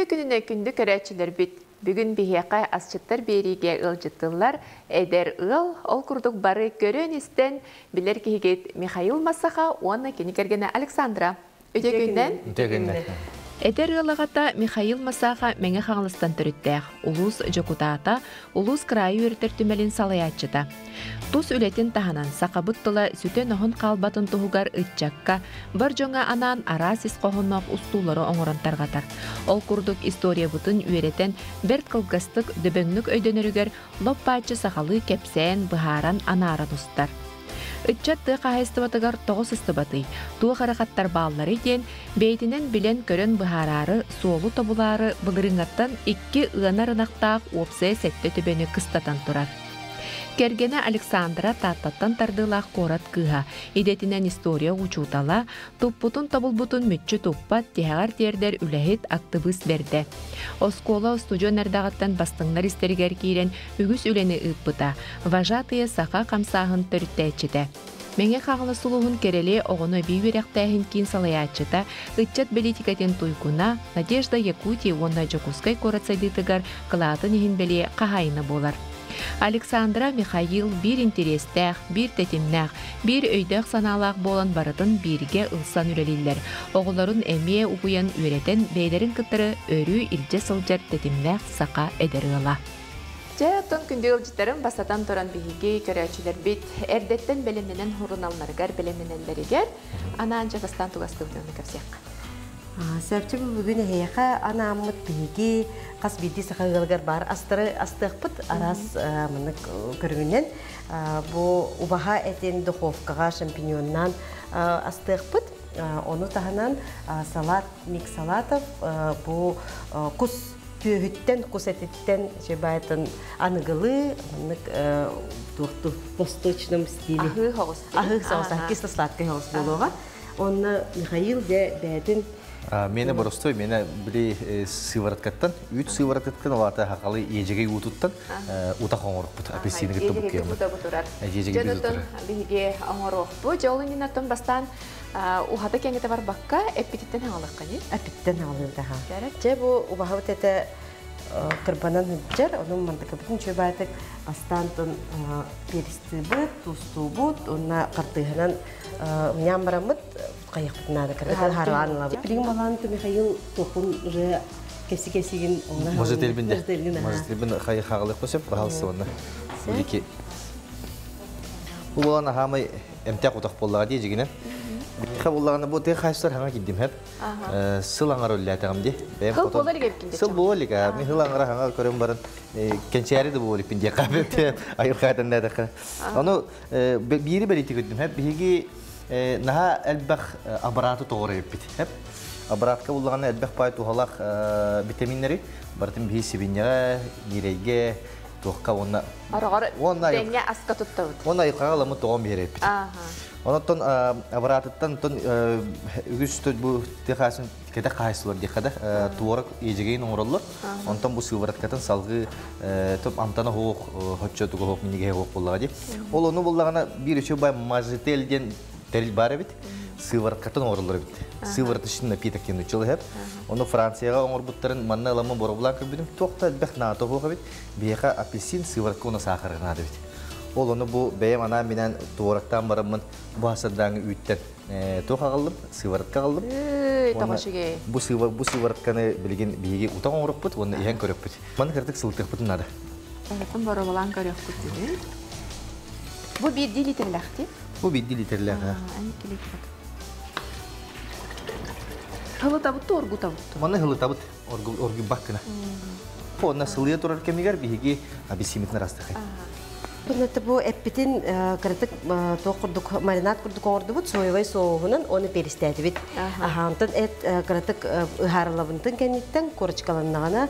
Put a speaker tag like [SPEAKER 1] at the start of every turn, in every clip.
[SPEAKER 1] Үтүө күнүнэн күндү көрөөччүлэрбит! Бүгүн биһиэхэ асчыттар биэриигэ ыалдьыттыллар эдэр ыал, ол курдук бары көрөн-истэн билэр киһигит Михаил Масаха уонна кини кэргэнэ Александра. Үтүө күнүнэн!
[SPEAKER 2] Үтүө күнүнэн!
[SPEAKER 1] Эдэр ыал аҕата Михаил Масаха Мэҥэ Хаҥаластан төрүттээх, улуус дьокутаата, улуус кыраайы үөрэтэр түмэлин салайааччыта. Тус үлэтин таһынан сахабыт тыла сүтэн-оһон хаалбатын туһугар ыччакка, бар дьоҥҥо анаан араас ис хоһоонноох устуулары оҥорон тарҕатар. Ол курдук историябытын үөрэтэн, бэрт кылгастык, дөбөҥнүк өйдөнөрүгэр лоп-бааччы сахалыы кэпсээн, быһааран, анааран устар. Ыччат тыа хаһаайыстыбатыгар тоҕо сыстыбатый, туох эрэ хаттар баалларый диэн бэйэтинэн билэн-көрөн быһаараары, суолу тобулаары былырыыҥҥаттан икки ыанар ынахтаах уопсайа сэттэ төбөнү кыстатан турар. Кэргэнэ Александра Тааттаттан тардыылаах куорат кыыһа, идэтинэн история учуутала, туппутун-тобулбутун мүччү туппат, тиһэҕэр тиэрдэр үлэһит, актыбыыс бэрдэ. Оскуола устудьуон эрдэҕиттэн бастыҥнар истэригэр киирэн үгүс үлэни ыыппыта, вожатые саха хамсааһын төрүттээччитэ. Мэҥэ Хаҥалас улууһун Кэрэли оҕону эбии үөрэхтээһин киин салайааччыта, ыччат бэлиитикэтин туйгуна Надежда Якутия уонна Дьокуускай куорат сайдыытыгар кылаатын иһин бэлиэ хаһаайына буолар. Александра Михаил биир интэриэстээх, биир тэтимнээх, биир өйдөөх-санаалаах буолан барытын бииргэ ылсан үлэлииллэр. Оҕолорун эмиэ угуйан үөрэтэн бэйэлэрин кытары өрүү илдьэ сылдьар тэтимнээх саха эдэр ыала. Дьэ, оттон күндү ыалдьыттарым, бастатан туран биһиги көрөөччүлэрбит эрдэттэн бэлэмнэнэн суруналларыгар, бэлэмнэнэллэригэр анаан дьэ бастаан тугастыбытын кэпсиэххэ.
[SPEAKER 3] Сөпчү бүгүн эһиэхэ анааммыт биһиги хас биирдии саха ыалыгар баар астары астыахпыт араас маннык көрүҥүнэн бу убаһа этин духовкаҕа шампиньоннаан астыахпыт. Ону таһынан салат микс салатов бу кус түөһүттэн, кус этиттэн баайтын аныгылыы маннык туохту восточном стиле
[SPEAKER 1] аһыы соҕус
[SPEAKER 3] аһыы соҕус кисло-сладкий соҕус буолуоҕа. Онно Михаил дьэ бэйэтин
[SPEAKER 2] Мені боростой, мені били сывороткаттан, үүт сывороткаттан, олата хақалы ежегей уутуттан утах оҥоруппут. Апельсины кытта буккуйаммыт.
[SPEAKER 1] Ежегей турар. Биһиги оҥоруохпут. Дьэ ол иннинэ бастаан ухата кэҥэтэ барбакка эппититтэн хаҥалаххыный?
[SPEAKER 3] Эппиттэн хаҥалыырдаха. Дьэ бу убаһабыт этэ кырбанан сылдьар, онон мантыкабытын чөбаатык бастаан тон перистыыбыт, туустуубут, уонна хартыыһанан мньаан бараммыт хайыахпытын наада кыргыттан харалаан ылабыт. Билигин балаан Михаил туохпун уже кэси-кэсигин
[SPEAKER 2] Может элбин де. Может элбин хайы хагалык көсөп баһалсы онна. Билики. Бу болан ахамай эмтэх утах боллаға дии жигинен. Биха боллағына бу те хайсылар хаңа киддим хеп. Сыл аңар өлләтәгәм ди.
[SPEAKER 1] Хыл болар кепкинде.
[SPEAKER 2] Сыл болар ка. Мен хыл аңара хаңа көрөм баран кенчәри де болар пин дия кабет. Айыр хайтан да. Аны бири белити көддүм хеп. Биһиги наһаа элбэх аппараты тоҕор эбиппит. Хеп. Аппаратка буллаҕына элбэх пай туһалаах витаминнери барытын биһи сибинньэҕэ, ньирэйгэ, туохка уонна
[SPEAKER 1] Ороҕор тэҥҥэ аска туттабыт.
[SPEAKER 2] Уонна айылҕаҕа ыламмыт тоҕон биэрэппит. Онон аппаратыттан үгүс бу тыа хаһаайыстыбатын кэтэх хаһаайыстыбалар диэххэ да туора иэдьэгэйин оҥороллор. Онтон бу сывороткатын салгыы амтана оһох хоччо туга оһох минньигэһэ оһох буоллаҕа дии. Ол ону буллаҕына биир үчүгэй мажитель диэн тэрил баар эбит. Сывороткатын оҥороллор эбит. Сывороточный напиток диэн учул иһэр. Ону Францияҕа оҥорбуттарын манна ыламмын боробулаан көрбүтүм. Туох да элбэх наада оһох эбит. Биһиэхэ апельсин сыворотка уонна саахар наада эбит. Ол ону бу бэйэм анаан минээн туорактаан бараммын бу хасырдааҥы үүттэн туох аҕаллым? Сыворотка аҕаллым. Бу бу сыворотканы билигин биһиги утах оҥоруппут уонна иһэн көрөппүт. Маны кырдык сылытыахпытын наада.
[SPEAKER 1] Барытын боробулаан көрүөхпүт дии. Бу биирдии литрлээх дии?
[SPEAKER 2] Бу биирдии литрлээх.
[SPEAKER 1] Хылытабыт оргутабыт.
[SPEAKER 2] Маны хылытабыт оргуйбак гына. Онна сылыйа турар кэмигэр биһиги апельсиммитин арастыхай.
[SPEAKER 3] Бу бу эппитин кыратык туох курдук маринад курдук оҥордубут соевай соуһунан оны перистээтибит. Аха, онтон эт кыратык ыһаарылабынтын кэнниттэн корочкаланнаҕына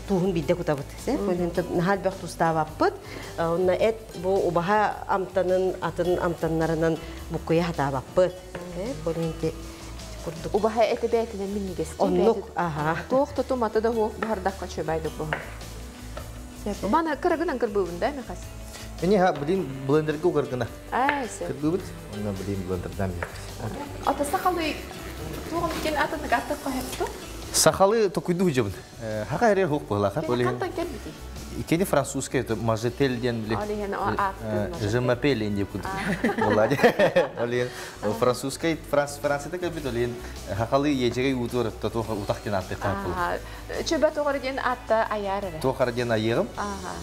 [SPEAKER 3] тууһун биирдэ кутабыт. Наһаа элбэх тустаабаппыт. Онно эт бу убаһа амтанын атын амтаннарынан буккуйа хатаабаппыт.
[SPEAKER 1] Курдук. Убаһа этэ бээтинэн минньигэс.
[SPEAKER 3] Оннук, аха.
[SPEAKER 1] Туох да туматы да хуох буһардахха чөбайдык буһар. Мана кырагынан кырбыыбын да, Михас?
[SPEAKER 2] Мени ха блин блендерге угаргына.
[SPEAKER 1] Ай, сеп.
[SPEAKER 2] Кырбыыбыт, онно блин блендердан
[SPEAKER 1] Ата сахалы тугум кен атынык аттык кохетту?
[SPEAKER 2] Сахалы токуйду хужабын. Хака эрер хук буолаха.
[SPEAKER 1] Хантан кэлбити?
[SPEAKER 2] Икени французская это мажетель диэн били.
[SPEAKER 1] Je
[SPEAKER 2] m'appelle инди курдук. Буолла. Олен французскай Францията кэлбит олен хахалы ежегей уутур утах диэн аатты хаапыл.
[SPEAKER 1] Чөбө тоҕор диэн аатта аяр эрэ.
[SPEAKER 2] Туохара диэн айыгым.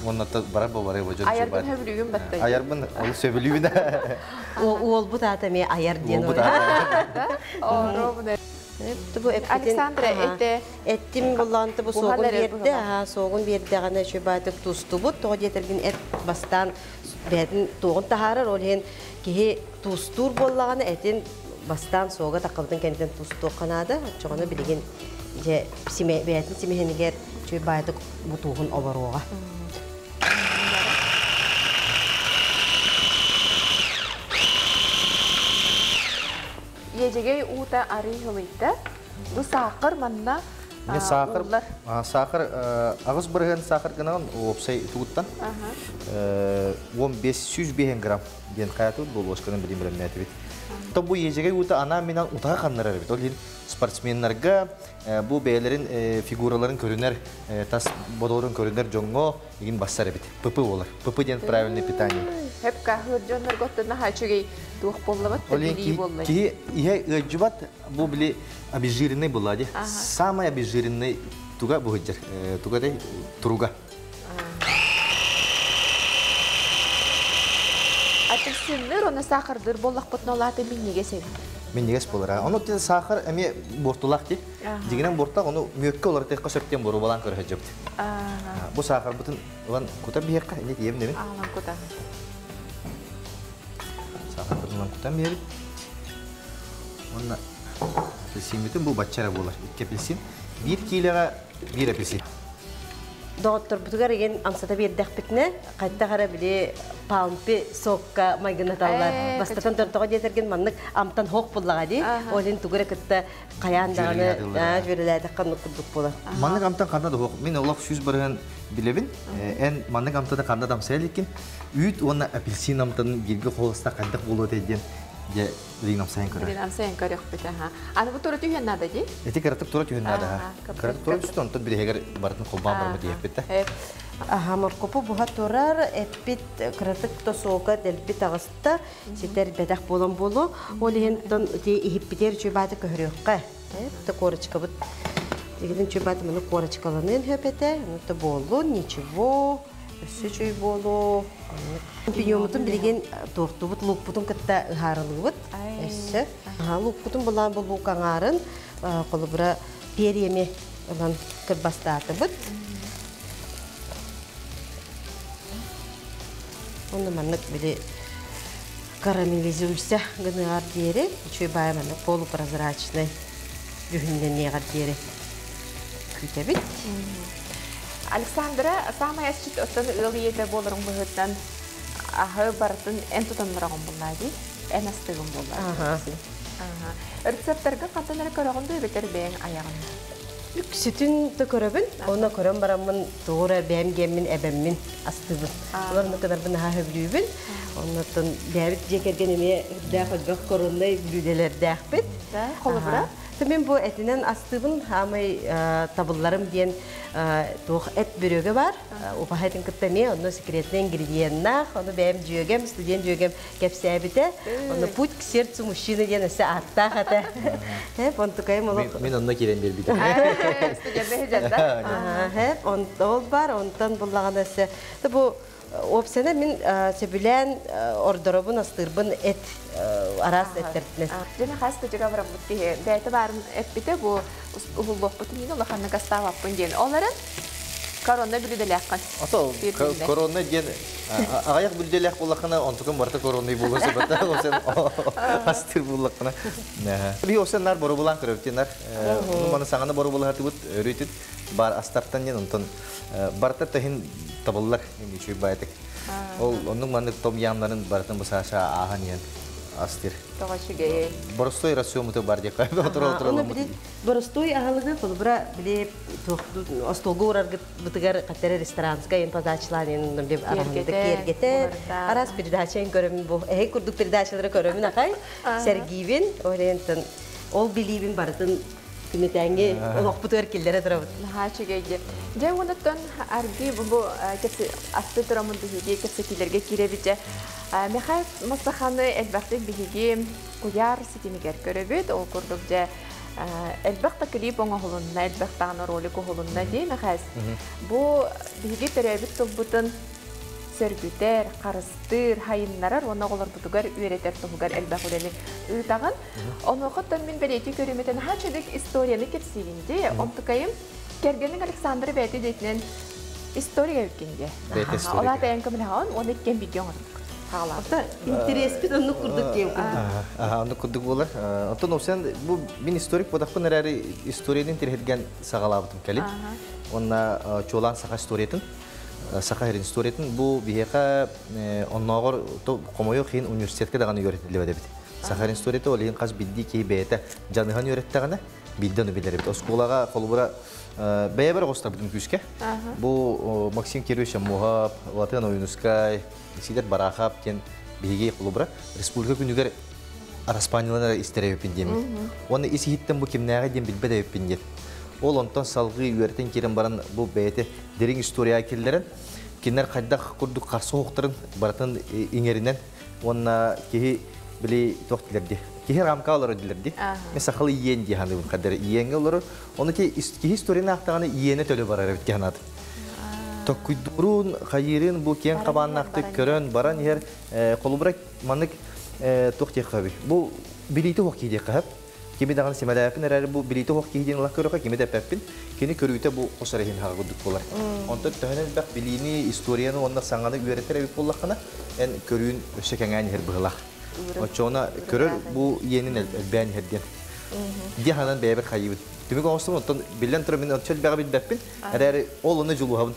[SPEAKER 2] Онна барар бу барар бу дьон.
[SPEAKER 1] Аярбын хөбүлүгүн баттай.
[SPEAKER 2] Аярбын ол сөбүлүүбүн.
[SPEAKER 3] Уолбут аата ме аяр диэн.
[SPEAKER 2] Уолбут аата.
[SPEAKER 3] Бу
[SPEAKER 1] Александра эте
[SPEAKER 3] Эттим боллаанты бу соогун берде, аха соогун бердеҕine чөбаатык тустубут, тоҕо диэтэргин эт бастаан бээтин туоҕун таһаарар, ол иһин киһи тустуур буоллаҕына этин бастаан суога таққабытын кэнтен тустуохханаада, оччоҕуна билигин дьэ симе бээтин симэһинигэр чөбаатык бутууһун оборуоҕа.
[SPEAKER 1] Ежегей уута арый хылыйда. Бу саахар манна
[SPEAKER 2] Не сахар, сахар 8% сахар гынан опсай тугуттан. 15 105 грамм диэн хаятыбыт бу ложканан билим билемнәтибит. То бу ежегей ута ана минан утаға ханнарар бит. Ол спортсменнарга бу бэйэлэрин фигураларын көрүнэр, тас бодорун көрүнэр жоңго игин бассар бит. ПП болар. ПП диэн правильное питание.
[SPEAKER 1] Хеп кахыр дьоннор готтuna хачугей туох боллабат
[SPEAKER 2] билии боллай. Ки ihe ыджубат бу били обезжиренный была ди. Самый обезжиренный туга бу хыджар. Туга де туруга.
[SPEAKER 1] Апельсиннер оны сахардыр боллах бұтын миннеге сен.
[SPEAKER 2] Миннегес болар. Оны тен сахар эми бортулак ди. Дигенен бортак оны мөккө олар текка сөптен бору балан көрө хөжөпт. Бу сахар бутун улан кута биякка эне тием деме.
[SPEAKER 1] Алан кута.
[SPEAKER 2] Сахар бутун улан кутан берип. Онна апельсин бүтүн бу баччара болар. Икки апельсин. 1 килога 1 апельсин.
[SPEAKER 3] Доғыттыр бұтыгар еген амсата бердәк битне, қайтта қара біле палмпи сокка майгынаталлар. Бастатан тортоға детерген маннык амтан хоқ боллаға ди. Олин тугыра кытта қаян дағаны жөреләді қанны курдук болар.
[SPEAKER 2] Маннык амтан қанда да хоқ. Мен олақ 100% билебин. Эн маннык амтада қанда дамсай лекин. Үйт онна апельсин амтанын бирге холоста қандық болу деден. Же билин амсайын көрөр.
[SPEAKER 1] Билин амсайын көрөр бит аха. Аны бу тура түйен нада ди?
[SPEAKER 2] Эти каратып тура түйен нада ха. Каратып тура түстө онтон бир эгер бартын холбан бармы диеп бит.
[SPEAKER 3] Аха, моркопу буха турар, эппит кыратык тосуука делбит агыста, ситер бедах болон болу, ол иһин ти ихиппитер чуйбаты көһөрүөхкэ. Эп корочка бут. Дегенин чуйбаты маны корочкаланын хөпете, ну болу, ничего. Өссө чүй болу. Пиньомутун билеген тортубут, лукпутун кытта ыһаарылыбыт. Өссө. Лукпутун булан бу лук аңарын, колубура перьями ылан кырбастаатыбыт. Оны маннык били карамелизуйся гыныар диэри, үчүй бай маннык полупрозрачный жүхүннен диэри күтебит.
[SPEAKER 1] Александра, самая асчыт оттон ылыйета болорун быһыттан ахы бартын эн тутаннарагын буллади, эн астыгын буллади. Рецепттарга кантанара көрөгүн бетер бэйң аягын.
[SPEAKER 3] Сүтүн да көрөбүн, оны көрөн бараммын тугура бэм геммин эбеммин астыбын. Олар ныкыдар ха хөблүүбүн. Оннотон бэбит жекерген эме дээх өбөх коронной бүлүделердээхпит.
[SPEAKER 1] Да, холобура?
[SPEAKER 3] Мен бу этинен астыбын хамай табылларым диэн туох эт бүрөгө бар. Упахайтын кытта ме, онно секретный ингредиеннах, оны бэм жүйөгем, студент жүйөгем кепсәбите. Оны путь к сердцу мужчины диэн эсе аттаах ата. Хеп, он тукайым олох.
[SPEAKER 2] Мен онно кирен бербит.
[SPEAKER 1] Студент бэхэ
[SPEAKER 3] Хеп, он ол бар, онтон буллаган эсе. Бу опсена мен себүлән ордоробун астырбын эт арас эттертинес.
[SPEAKER 1] Жена хас тужуга барам бутти. Бәйте барын эппите бу ухуллохпутун ин улаханны гаставаппын диэн. Оларын корона бүлүделэккан.
[SPEAKER 2] Ато корона диэн агаяк бүлүделэк буллахына онтукун барта корона булуса бата осен астыр буллахына. Би осен нар бору булан көрөптү нар. Ну маны саңаны бору булахаты бут өрүтүт бар астартан диэн онтон барта тахин табыллар эми чүй байтык. Ол оннук маннык том ямнарын бартын бусаша ахан ян астыр.
[SPEAKER 1] Тоға чүгей.
[SPEAKER 2] Боростой рацион бар деп кайда отура отура.
[SPEAKER 3] Оны били боростой ахалыгы холбура били остолгу урар бытыгар катера ресторанска ен пазачланын бил арахында кергете. Арас передача көрөмүн бу. Эхе курдук передачалары көрөмүн акай. Сергивин ориентен ол билибин бартын Күнүтээҥи олохпутугар киллэрэ турабыт.
[SPEAKER 1] Наһаа үчүгэй дии. Дьэ уонуттан аргы бу асты турамын биһиги кэпсэтиилэргэ киирэбит дьэ. Михаил Мастаханы элбэхтик биһиги куйаар ситимигэр көрөбүт. Ол курдук дьэ элбэх да клип оҥоһулунна, элбэх даҕаны ролик уһулунна дии Михаил. Бу биһиги төрөөбүт тылбытын сөргүтэр, харыстыыр, хайыннарар уонна оҕолорбутугар үөрэтэр туһугар элбэх үлэни ыытаҕын. Онуоха мин бэлиэтии көрүүм наһаа үчүгэй историяны кэпсиигин дии. Онтукайым кэргэниҥ Александр бэйэтэ идэтинэн история эбиккин дии. Ол аата эн көмөлөһөҕүн уонна иккиэн бииргэ оҥордук. Хаалаабыт.
[SPEAKER 3] Интэриэспит оннук курдук диэн курдук.
[SPEAKER 2] Оннук курдук буолар. Оттон осен бу мин историк буолахпын эрээри историяны интэриэһиргээн саҕалаабытым кэлин. Уонна чуолаан саха историятын саха иһин историятын бу биһиэхэ оннооҕор хомойуох иһин университетка даҕаны үөрэтиллибэт эбит. Саха историята ол иһин хас биирдии киһи бэйэтэ дьаныһан үөрэттэҕинэ биирдэ ону билэр эбит. Оскуолаҕа холобура бэйэбэр оҕустарбытым күүскэ. Бу Максим Кирович Аммуһап, Латыан Ойуунускай, Сидор Барахов диэн биһиги холобура республика күнүгэр араспаанньаланар истэр эбиппин диэммит. Уонна ис иһиттэн бу кимнээҕи диэн билбэт эбиппин диэн. Ол онтон салгыы үөрэтэн киирэн баран бу бэйэтэ дириҥ историяҕа киллэрэн кинилэр хайдах курдук харса оһохторун барытын иҥэринэн уонна киһи били туох диилэр дии киһи рамка олорор диилэр дии мен сахалы иэн дии саныыбын хаддар иэҥҥэ олорор ону киһи историяны аахтаҕына иэнэ төлө барар эбит дии санаатым токкуйдуурун хайыырын бу киэҥ хабааннаахтык көрөн баран иһэр холобура маннык туох диэххэ бу билиити уох киһи диэххэ Кими даҕаны симэлээппин эрээри бу билиитэ суох киһи диэн ылан көрөхө кими да эппэппин. Кини көрүүтэ бу хос эрэ иһин хаҕа курдук буолар. Онтон төһөнөн элбэх билиини, историяны уонна саҥаны үөрэтэр эбит буоллаххына, эн көрүүн өссө кэҥээн иһэр быһыылаах. Оччоҕуна көрөр бу иэнин элбээн иһэр диэн. Дии ханан бэйэбэр хайыыбын. Түмүк оҥостубун, оттон биллэн турар мин ончу элбэҕи билбэппин. Эрээри ол ону дьулуһабын.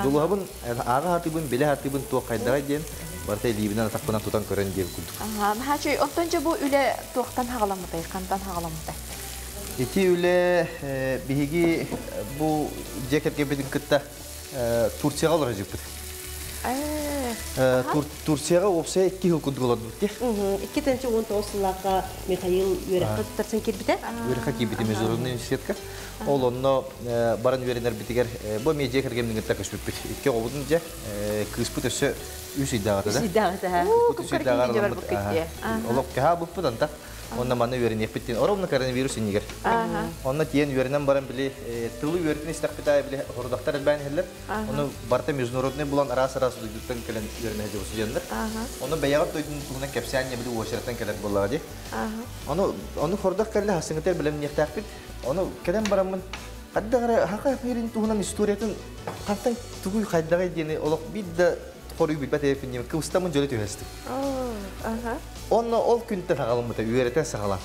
[SPEAKER 2] Дьулуһабын, ааҕа сатыыбын, билэ сатыыбын туох хайдаҕай диэн барыта илиибинэн атахпынан тутан көрөн диэн курдук.
[SPEAKER 1] Наһаа Оттон дьэ бу үлэ туохтан хаҕаламмытай, хантан хаҕаламмытай?
[SPEAKER 2] Ити үлэ биһиги бу дьиэ кэргэммитин кытта Турцияҕа олоро сылдьыбыппыт. Турцияҕа уопсайа 2 жыл курдук олордубут дии.
[SPEAKER 3] 2019 сыллаахха Михаил үөрэххэ туттарсан киирбитэ.
[SPEAKER 2] Үөрэххэ киирбитим Международный университетка. Ол онно баран үөрэнэрбитигэр бу эмиэ дьиэ кэргэммин кытта көспүппүт. Икки оҕобутун дьэ кыыспыт өссө үс ыйдааҕыта да.
[SPEAKER 3] Үс ыйдааҕыта.
[SPEAKER 2] Үс ыйдааҕар Олох кэһаабыппыт антах. Онно манна үөрэниэхпит диэн. Оромно коронавирус иннигэр. Онно тиийэн үөрэнэн баран били тылы үөрэтин истэхпит аайы били хорудахтар элбээн иһэллэр. Ону барыта международный булан араас-араас дойдуттан кэлэн үөрэнэ сылдьыбыт студеннар. Ону бэйэҕит дойдун туһунан кэпсээн били уочараттан кэлэр буоллаҕа дии. Ону ону хордох кэллэ хасыҥытар бэлэмниэхтээхпит. Ону кэлэн бараммын хайдах эрэ хаха мирин туһунан историятын хантан тугуй хайдаҕый диэни олох биир да хоруй билбэт эбиппин диэн кыбыстаммын дьөлө түһэстим. Онно ол күнтэн саҕаламмыта үөрэтэн саҕалаан.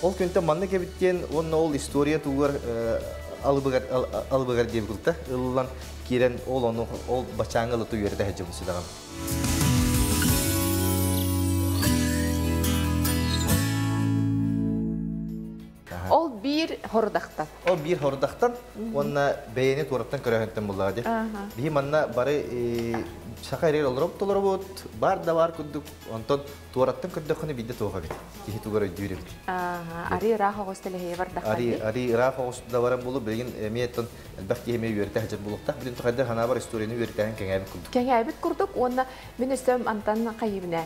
[SPEAKER 2] Ол күнтэн маннык эбит диэн уонна ол история тугар алыбыгар алыбыгар диэн курта ыллан киирэн ол ону ол бачааҥы ылыту үөрэтэ сылдьыбын сүдэҕим.
[SPEAKER 1] Ол биир хорудахтан.
[SPEAKER 2] Ол биир хорудахтан уонна бэйэни туораттан көрөһөнтөн буллаҕа дии. Биһи манна бары саха эрэр олороп толоробут, бар да бар курдук, онтон туораттан көрдөххүнэ биирдэ туох эбит. Киһи тугар өйдүүр эбит.
[SPEAKER 1] Ари ыраах оҕус тэлэһийэ бардахха
[SPEAKER 2] Ари ари ыраах оҕус да баран булу билигин эмиэ оттон элбэх киһи эмиэ үөрэтэ сылдьар буолуохтаах. Билин тухайдар ханаабар историяны үөрэтээһин кэҥээбит курдук.
[SPEAKER 1] Кэҥээбит курдук уонна мин өссө мантан хайыбына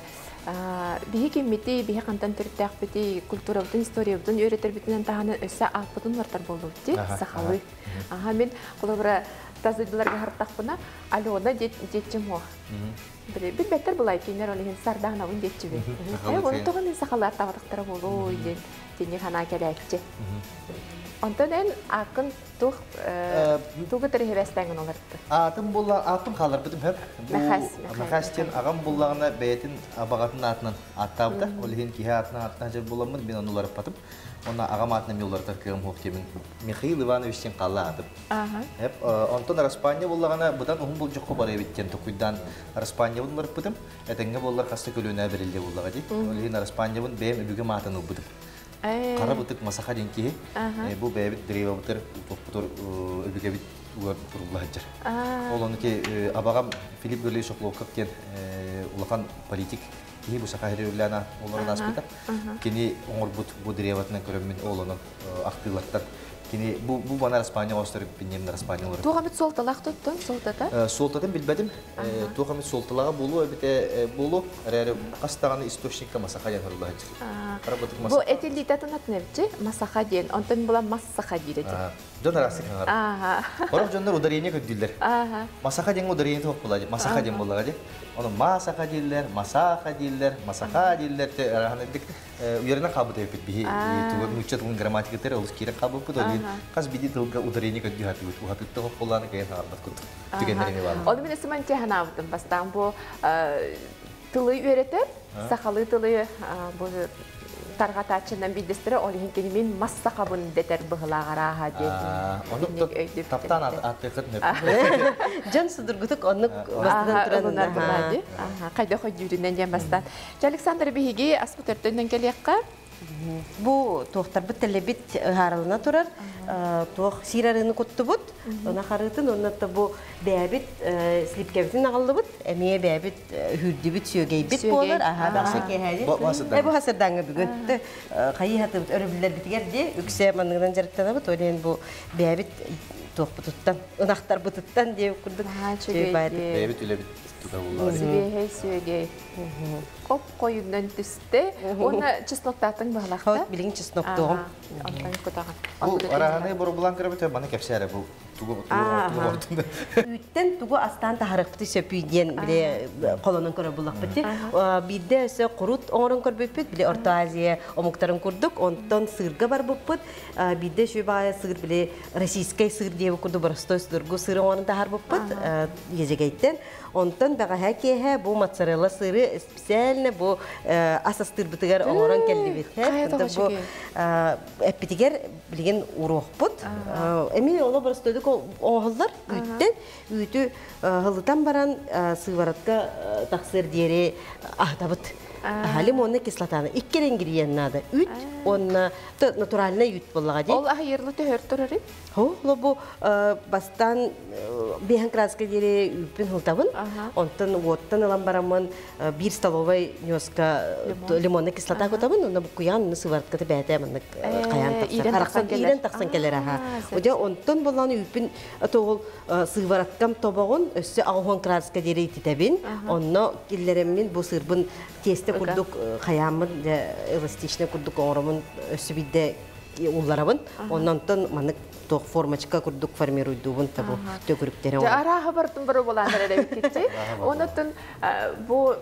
[SPEAKER 1] биһи киммитий, биһи хантан төрүттээхпитий, культурабытын, историябытын үөрэтэрбитинэн таһынан өссө ааппытын уларытар буоллубут дии, сахалыы. Аха, мин холобура тас дойдуларга хартахпына Алена диэччим уох. Билбэттэр булай кинилэр ол иһин Сардаанабын диэччибин. Оны тоҕо мин сахалыы аттаабатахтара буолуой диэн тинник санаа кэлээччи. Онтон эн ааккын туох тугу тэрихибэстэҥин олорду?
[SPEAKER 2] Аатым буолла, аатым хааларбытым хөп. Махас диэн аҕам буллаҕына бэйэтин абаҕатын аатынан ааттаабыта. Ол иһин киһи аатынан ааттаан дьэр буоламмын мин ону уларыппатым. Онно аҕам аатынан мен уларытар кыаҕым суох диэмин Михаил Иванович диэн хаалла аатым. Эп онтон Араспаанньа буоллаҕына быдан уһун болдьоххо бар эбит диэн токуйдаан Араспаанньабын уларыппытым. Этэҥҥэ буоллар хаста көлүөнэ бэриллиэ буоллаҕа дии. Ол иһин Араспаанньабын бэйэм өбүгэм аатын ылбытым. Хара бытык Масаха диэн киһи бу бэйэбит древобытыр тохпутур өбүгэбит угар турулла сылдьар. Ол ону ки абаҕам Филипп Гаврилович Охлопков диэн улахан политик. киһи бу саха сиригэр олорон ааспыта. Кини оҥорбут бу древотынан көрөммүн ол онон ахтыылартан кини бу бу маны Араспаанньа оҥостор эбиппин Араспаанньа олорор.
[SPEAKER 1] Туох эмит суолталаах туттун суолтата?
[SPEAKER 2] Суолтатын билбэтим. Туох эмит суолталааҕа буолуо эбитэ буолуо. Эрээри хас даҕаны источникка масаха диэн сурулла сылдьар.
[SPEAKER 1] Бу этиллиитэ атын эбитчи масаха диэн. Онтон була массаха диир этим.
[SPEAKER 2] Дьон араастык хаҥар. Сорох дьоннор ударение көрдүүллэр. Масаха диэн ударение туох буолла Масаха диэн буоллаҕа дии. Ону масаха дииллэр, масаха дииллэр, масаха дииллэр арахан эдик үөрэнэн хаалбыт эбиппит биһи нуучча тылын грамматикатыгар олус киирэн хаалбыппыт. Ол иһин хас биирдии тылга ударение көрдүү хатыбыт. Уһатыытта хоп буоллааны кыайан хаалбат курдук. Түгэннэр эмиэ бааллар.
[SPEAKER 1] Ону мин өссө мантиһанаабытым. Бастаан бу тылы үөрэтэр, сахалыы тылы бу тарҕатааччынан биирдэстэрэ ол иһин кини мин мас сахабын дэтэр быһылааҕарааһа диэн.
[SPEAKER 2] Оннук таптаан ааттыаххыт
[SPEAKER 3] Дьон судургутук оннук бастатан туран
[SPEAKER 1] хайдах өйдүүрүнэн диэн бастаан. Александр биһиги аспыт өртөннөн кэлиэххэ.
[SPEAKER 3] Бу туохтарбыт тэлэбит ыһаарылана турар, туох сиир арыыны куттубут, она харытын, онно бу бэйэбит слипкэбитин аҕаллыбыт, эмиэ бэйэбит үһүрдүбүт сүөгэйбит буолар, аха баҕа киэһээди. Бу хасырдааҥҥа бүгүн хайыы хатыбыт өрөбүллэрбитигэр дии үксэ манныгынан дьарыктанабыт, ол иһин бу бэйэбит туохпутуттан, ынахтарбытыттан диэ курдук.
[SPEAKER 2] Бэйэбит үлэбит тута буллаҕа.
[SPEAKER 1] Сибиэһэй сүөгэй. Хоп хойунан түсте. Уонна чесноктаатын баһылахта.
[SPEAKER 3] Билигин чесноктуоҕум.
[SPEAKER 1] Онтон кутаҕын.
[SPEAKER 2] Бу араһаны боробулаан көрөбүт, маны кэпсээрэ бу тугу тугу
[SPEAKER 3] Үүттэн тугу астаан таһарыахпыты сөпүй диэн биле холонон көрөр буллахпыт. Биирдэ өссө курут оҥорон көрбүппүт, биле Орто Азия омуктарын курдук, онтон сыырга барбыппыт. Биирдэ үчүгэй баҕайы сыыр биле российскай сыыр диэбит курдук боростой судургу сыыр оҥорон таһарбыппыт Езегейтен. Онтон бэҕэһээ киэһэ бу моцарелла сыыры специально бу ас астыырбытыгар оҥорон кэллибит. Бу эппитигэр билигин уруохпут. Эмиэ оло боростойдук оҥоһуллар үүттэн. Үүтү һылытан баран сыворотка тахсыар диэри аһытабыт. Лимонный кислотаны икки ингредиент надо. Үүт уонна натуральный үүт буоллаҕа дии.
[SPEAKER 1] Ол аһыйырлы төһөр турары?
[SPEAKER 3] Хо, бу бастан биэһэн краска диэри үүппүн һылтабын. Онтон уоттан ылан бараммын биир столовай ньуоска лимонный кислота кутабын, онно буккуйаан сыворотката бээтэ маннык хайаан тахсан, арахсан иирэн тахсан кэлэр аха. Удьа онтон боллаан үүппүн тоҕул сывороткам тобоҕун өссө 80 градуска диэри ититэбин. Онно киллереммин бу сыырбын тиэстэ курдук хайааммын эластичный курдук оҥоромун өссө биирдэ улларабын. Оннонтон маннык туох формочка курдук формируйдуубун табу төгүрүктэрэ.
[SPEAKER 1] Арааһа бартын бары булаанар эрэбиккитти. Онотун бу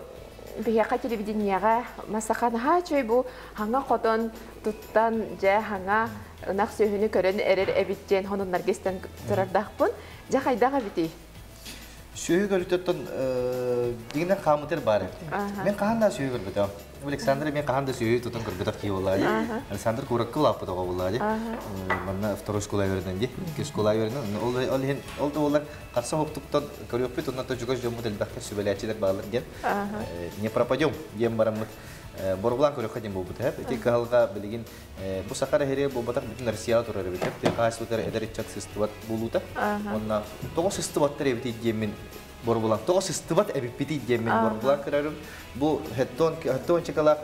[SPEAKER 1] биһиэхэ телевидениеҕэ масахан чөй бу хаҥа хотон туттан дьэ хаҥа ынах сүөһүнү көрөн эрэр эбит диэн хонуннарга истэн турардаахпын. Дьэ хайдах эбитий?
[SPEAKER 2] Сүөһү көрүтөттөн дигинен хаамытыр бар эбит. Мен хаһан да сүөһү көрбөтөм. Александр мен хаһан да сүөһү тутан көрбөтөх киһи буоллаа дии. Александр куракка улааппыт оҕо буоллаа дии. Манна второй школа үөрэнэн дии. Икки школа үөрэнэн. Ол ол иһин ол да буоллар харса хоптуктан көрүөхпүт онно чугас дьоммут элбэхтэр сүбэлээччилэр бааллар диэн. Не пропадем диэн бараммыт боробулаан көрүөххэ диэн буолбут эһэп. Ити кыһалҕа билигин бу саха эрэһири буолбатах бүтүн Россияҕа турар эбит. Тыа хаһаайыстыбатыгар эдэр ыччат сыстыбат буолуута. Онно тоҕо сыстыбаттар эбитий диэммин боробулаан тоҕо сыстыбат эбиппитий диэммин боробулаан көрөрүм. Бу хеттон хеттончикалаах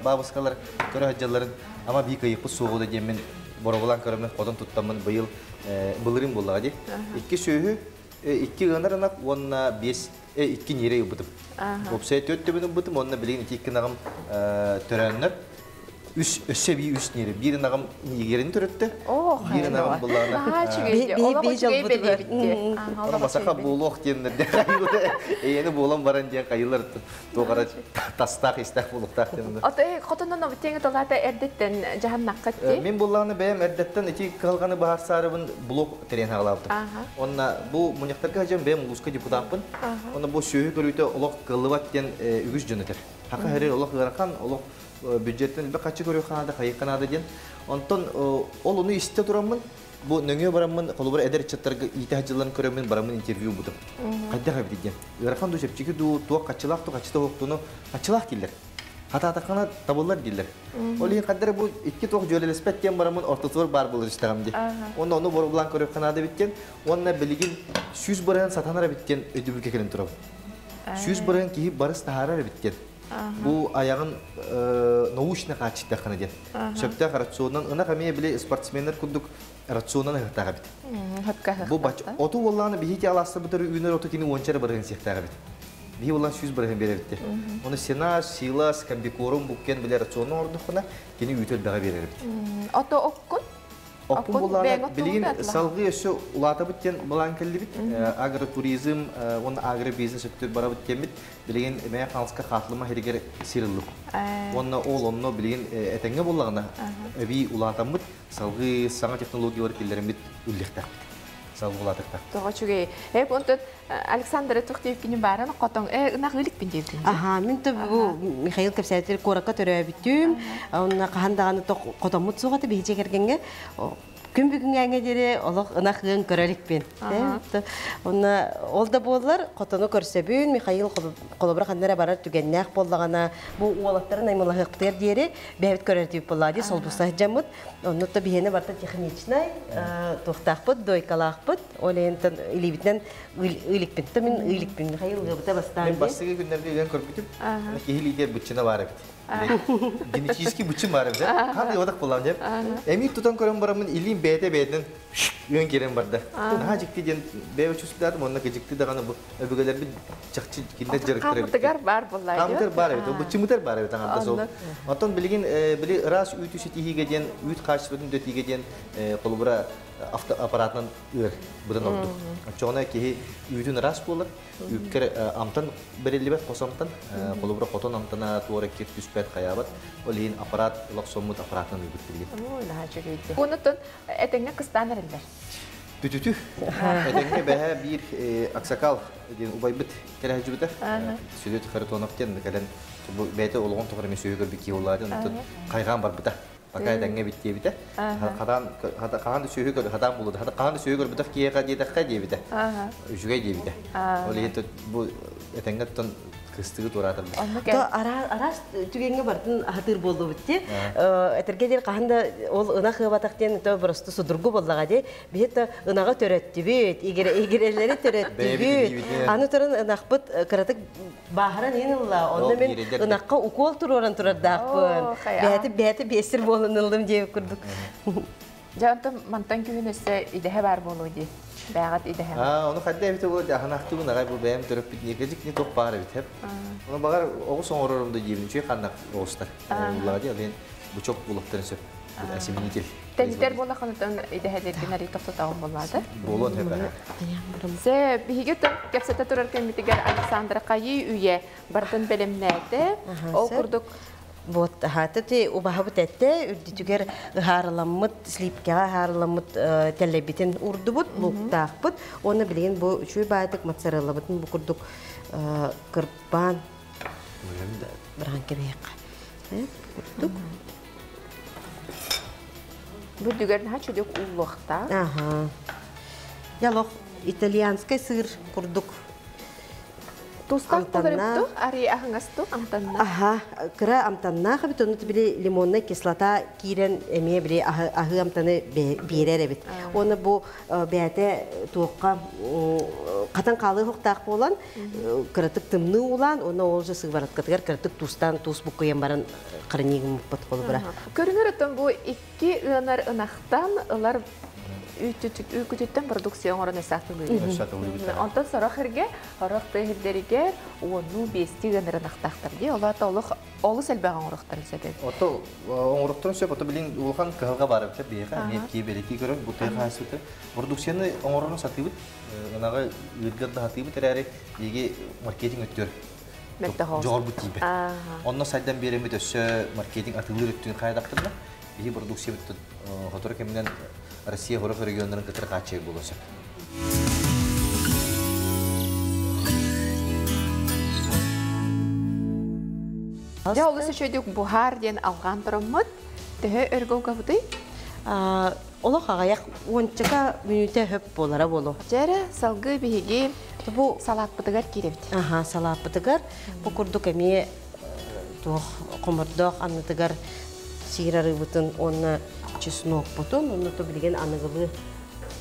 [SPEAKER 2] бабушкалар көрө сылдьалларын ама бии кыйыппыт суоҕу да диэммин боробулаан көрөммүн хотон туттаммын быйыл былырыын буоллаҕа дии. Икки сүөһү, икки ыанар ынах уонна биэс икки ньирэй ылбытым. Уопсайа төрт төбөнү ылбытым, уонна билигин ити икки ынаҕым төрөөннөр үс өссө эбии үс ньири. Биир ынаҕым ньиигэрин төрөттө. Биир ынаҕым буллаҕына. Оны масаха буолуох диэннэр эйэни буолан баран диэн хайылар туох тастаах истээх буолуохтаах диэн.
[SPEAKER 1] Ото хотонон тиҥи толата эрдеттен жаһаннакка ти.
[SPEAKER 2] Мин буллаҕына бэйэм эрдеттен ити кыһалҕаны баһарсаарыбын блок тэрийэн хаалаабытым. Онна бу мунньахтарга сылдьан бэйэм улууска депутаппын. Онно бу сүөһү көрүүтэ олох кыаллыбат диэн үгүс дьон этэр. Хака хэрир олох ыарахан, олох бюджеттен элбэх хаччы көрүөххэ наада, хайыахха наада диэн. Онтон ол ону истэ тураммын, бу нөҥүө бараммын, холобур эдэр ыччаттарга иитэ сылдьыллан көрөммүн бараммын интервью ылбытым. Хайдах эбит диэн. Ыарахан дуу, чэпчэки дуу, туох хаччылаах дуу, хаччыта суохтууну хаччылаах дииллэр. Хатаатаххына табыллар дииллэр. Ол иһин ханна эрэ бу икки туох дьүөрэлэспэт диэн бараммын ортотугар баар буолар истэҕим дии. Уонна ону боруобулаан көрүөххэ наада эбит диэн. Уонна билигин 100% сатанар эбит диэн өйдөбүлгэ кэлэн турабын. 100% киһи барыс таһаарар эбит диэн. Бу айаҕын научно хааччыйдаххына диэн. Сөптөөх рационан ынах эмиэ били спортсменнар курдук рационан ыһыктаах эбит. Бу бач оту уоллааны биһи алаастабытыр үүнэр оту кини уончара барыһын сиэхтээх эбит. Биһи улан 100 барыһын биэрэр. Оны сена, силос, комбикорм буккен биле рациону оҥордоххуна кини үүтү элбэҕи биэрэр эбит.
[SPEAKER 1] Ото оккун?
[SPEAKER 2] Оккун буллаана билигин салгыы өссө улаатабыт диэн былаан кэллибит. Агротуризм уонна агробизнес өттүр барабыт диэммит. Билигин Мэҥэ Хаҥаласка Хаатылыма сиригэр сир ыллым. Уонна ол онно билигин этэҥҥэ буоллаҕына эбии улаатаммыт, салгыы саҥа технологиялар киллэриммит үллэхтээхпит. Салгыы улаатыктаах.
[SPEAKER 1] Тоҕо үчүгэй. Онтон Александра туох диэбиккини бааран хотон ынах ыликпин диэбитин.
[SPEAKER 3] Аха, мин то бу Михаил кэпсээтир куоракка төрөөбүтүм. Онна хаһан даҕаны хотоммут суоҕа биһиче кергенге. Күн бүгүҥҥэ диэри олох ынах ыан көрөрүкпүн. Онна ол да буоллар хотону көрсөбүн Михаил холобура ханнара барар түгэннээх буоллаҕына бу уолаттарын аймалаһыахтыар диэри бэйэбит көрөрдүүп буоллаа дии солбуса дьаммыт. Онно то биһиэнэ барта техничнай туохтаахпыт, дойкалаахпыт. Ол ентен илибитинэн ыыликпин. То мин ыыликпин Михаил ыабыта бастаан.
[SPEAKER 2] Мен бастыгы күннэргэ ыан көрбүтүм. Киһи лидер быччына бар эбит. Генетический быччын бар эбит. Хан ыабатах буоллам деп. Эми тутан көрөн бараммын илиим бэйэтэ бэйэтинэн ыан киирэн барда. Наһаа дьикти диэн бэйэ чувствуйдатым, онно дьикти даҕаны бу өбүгэлэрбит чахчы кинилэр дьарыктар эбит.
[SPEAKER 1] Хаамытыгар бар буоллаа.
[SPEAKER 2] Хаамытыгар бар эбит. Быччымытар бар эбит аҥардас ол. Оттон билигин били ыраас үүтү ситиһиигэ диэн, үүт хаачыстыбатын дөтиигэ диэн холобура автоаппаратынан ыыр быдан ордук. Оччоҕуна киһи үүтүн ыраас буолар, үүккэр амтан бэриллибэт хос амтан, холобура хотон амтана туора кир түспэт хаябат. Ол иһин аппарат лохсоммут аппаратынан ыйбыт билигин.
[SPEAKER 1] Ой, наһаа үчүгэй. Онутун этэҥҥэ кыстаан эрэллэр.
[SPEAKER 2] Бүтүтү. Этэҥҥэ бэһэ биир аксакал диэн убайбыт кэлэһэжүбүтэ. Сүлүт Харитонов диэн кэлэн бэйэтэ олоҕун тухары мен сүүһү көрбүт киһи улаатын онтон хайҕаан барбыта. Пока этэҥҥэ биттиэбитэ. Хатаан хаан да сүүһү көр хатаан булуду. Хаан да сүүһү көрбүтэх киһиэхэ диэтэххэ диэбитэ. Үчүгэй диэбитэ. Ол иһин бу этэҥҥэ тон кыстыгы туораатар.
[SPEAKER 3] То араас түгэҥҥэ бартын аһатыыр буоллубут ти. Этерге дер хаһан да ол ынах ыабатах диэн то просто судургу боллаҕа ди. Биһи то ынаҕы төрөттүбүт, игирелери төрөттүбүт. Аны туран ынахпыт кыратык бааһыран иһин ылла. Онно мен ынахха укол туруоран турардаахпын. Бэйэти бэйэти биэсир буолан ыллым диэбит курдук.
[SPEAKER 1] Дьэ, онтон мантан күһүн өссө идэһэ бар буолуо дии. Бэҕэт идэһэ.
[SPEAKER 2] Ону хайда эбите буолуо аһанаахтыбын аҕай бу бэйэм төрөппүт ниэкэдьик ни туох баар эбит хеп. Ону баҕар оҕус оҥорорум да диэбин үчүгэй ханнак оҕустар. Уллаҕа дии алын бучок булуктарын сөп. Осеменитель.
[SPEAKER 1] Тэнитер буолаханытан идэһэлэргин ари тохтотоҕун буоллаады.
[SPEAKER 2] Буолуон хөп.
[SPEAKER 1] Се биһиги кэпсэтэ турар кэммитигэр Александра хайыы үйэ бардын бэлэмнээтэ. Ол курдук
[SPEAKER 3] Вот хата ти убаһабыт этте үрдүтүгэр ыһаарыламмыт слипкэҕэ ыһаарыламмыт тэллэйбитин урдубут лууктаахпыт уонна билигин бу үчүгэй баайтык моцареллабытын бу курдук кырбаан быраан кэбиһиэххэ курдук.
[SPEAKER 1] Бүрдүгэр наһаа чүдүк ууллуохтаах.
[SPEAKER 3] Аха. Ялох итальянскай сыр курдук.
[SPEAKER 1] Тустаах болар ари аһыңасту амтанна.
[SPEAKER 3] Аха, кыра амтаннаах эбит, ону били лимонная кислота киирэн эмиэ били аһы амтаны биэрэр эбит. Оны бу бэйэтэ туохха хатан хаалыы хуктаах буолан кыратык тымныы улаан, оны ол же сыворотка кыратык тустан туус буккуйан баран кыраньыгыммыт холбура.
[SPEAKER 1] Көрүҥөр оттон бу икки ыанар ынахтан ылар үүкүтүттэн продукция оҥорон эсаатылыы. Онтон сорох эрге, хорох тыһырдеригер уонну бести ыанар ынахтаахтар дии. Олата олох олус элбэх оҥорохтарын сөп.
[SPEAKER 2] Ото оҥорохторун сөп, ото билин улахан кыһалга бар эбит биһиэхэ, эмиэ кии бэлитии көрөр бу тыа хаһаайыстыбата. Продукцияны оҥорорун сатыыбыт, ынаҕы ыыргар да сатыыбыт эрээри, биһиги маркетинг өттүгэр дьоҕорбут тиийбэт. Онно сайдан биэреммит өссө маркетинг атыылыыр өттүн хайдахтырна, биһи продукциябыт хотору кэминэн Россия хорох регионнарын кытары хааччайыр буолуон сөп.
[SPEAKER 1] Дьэ, олус үчүгэй буһаар диэн алҕаан тураммыт. Төһө өргө угабытый?
[SPEAKER 3] Олох аҕыйах уончака мүнүүтэ хөп буолара буолуо.
[SPEAKER 1] Дьэрэ, салгыы биһиги
[SPEAKER 3] бу
[SPEAKER 1] салааппытыгар киирэбит.
[SPEAKER 3] Аха, салааппытыгар бу курдук эмиэ туох хомордоох аннытыгар сиир арыыбытын уонна чеснокпутун, онно то билигин аныгылыы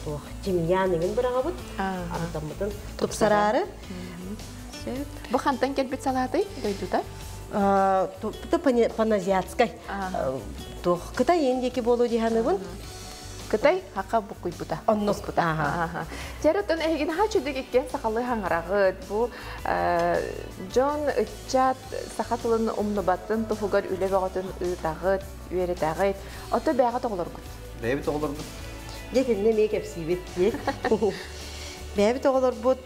[SPEAKER 3] туох тимьян иҥин быраҕабыт, амтаммытын тупсараары.
[SPEAKER 1] Бу хантан келбит салаатый дойдута?
[SPEAKER 3] Паназиатскай. Туох Кытай индики болу диһаныбын.
[SPEAKER 1] Кытай хака буккуйбута.
[SPEAKER 3] Оннук.
[SPEAKER 1] Теротон эһигин ха чүдүк иккен сахалы хаңарагыт. Бу дьон ыччат саха тылын умнубатын туһугар үлэ бөҕөтүн ыытагыт, үөрэтэгит. Ото бэҕэ тоҕолоргут.
[SPEAKER 2] Бэйэбит оҕолорбут.
[SPEAKER 3] Дьэ кинне эмиэ кэпсиибит. Бэйэбит оҕолорбут